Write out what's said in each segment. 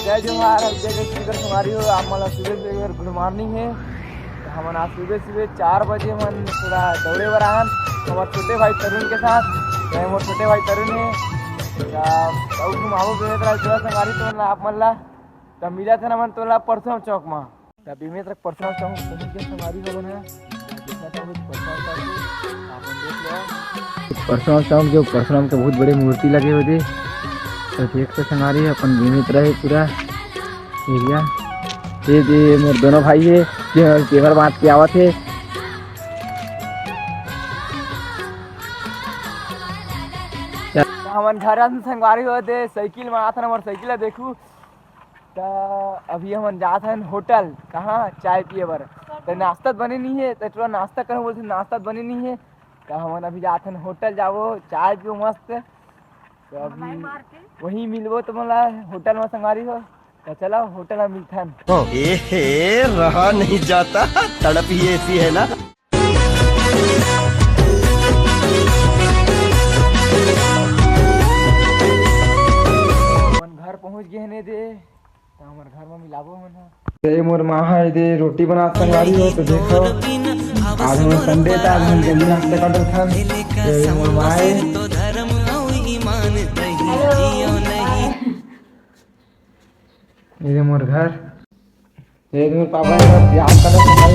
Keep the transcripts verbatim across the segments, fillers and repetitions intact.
जय जोहार, जय छत्तीसगढ़ संगवारी हो। आप मन ला सुबह सुबह गुड मॉर्निंग हे। तो हमन आज सुबह सुबह चार बजे हमन थोड़ा दौड़े बर आहन, हमर छोटे भाई तरुण के साथ। तो मोर छोटे भाई तरुण हे। तो अउ घुमाबो बेहद राज जोहार संगवारी तो आप मन ला। तो मिलत हन हमन तोला परसों चौक मा। तब बीमे तक परसों चौक पहुंच गए संगवारी हो गए हैं। जितना तो कुछ परसों चौक है, आप मन देख लो। परसों चौक जो परसों के बहुत बड़े मूर्ति लगे हुए थे, तो देख तो संगवारी अपन बीमे तरह है पूरा एरिया। ये दे मोर दोनों भाई है, जो केवल बात के आवत है। हमन घर आथन संगवारी हो दे, साइकिल में आथन, हमर साइकिल ला देखू। त अभी हमन जात हन होटल, कहाँ चाय पिए बर। त नाश्ता त बने नहीं है, त थोड़ा नाश्ता करूँ बोलते, नाश्ता त बने नहीं है। त हमन अभी जात हन होटल, जाबो चाय पियो मस्त। त अभी वहीं मिलबो त मोला होटल में संगवारी हो। त चलो होटल में मिलथन। ए हे, रहा नहीं जाता, तड़प ही ऐसी है ना। अपन घर पहुंच गए हने दे, त हमर घर में मिलाबो हमन ह। ये मोर माँ है दे, रोटी बनात संगवारी हो तो देखो, आज हमर संडे था, आज हम जल्दी नाश्ता कर देथन। ये मोर माँ है। ये मोर घर। ये मोर पापा है, प्याज काटत है।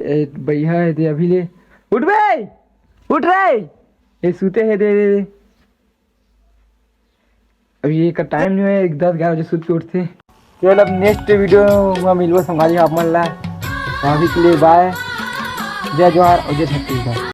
ए, भैया है दे, अभी ले उठ बे, उठ रे। ये सूते है दे, दे, दे। अभी ये का टाइम नहीं है, एक दस ग्यारह बजे सूत के उठते। चल अब नेक्स्ट वीडियो में मिलबो संगवारी आप मन ला। अभी के लिए बाय, जय जोहार और जय छत्तीसगढ़।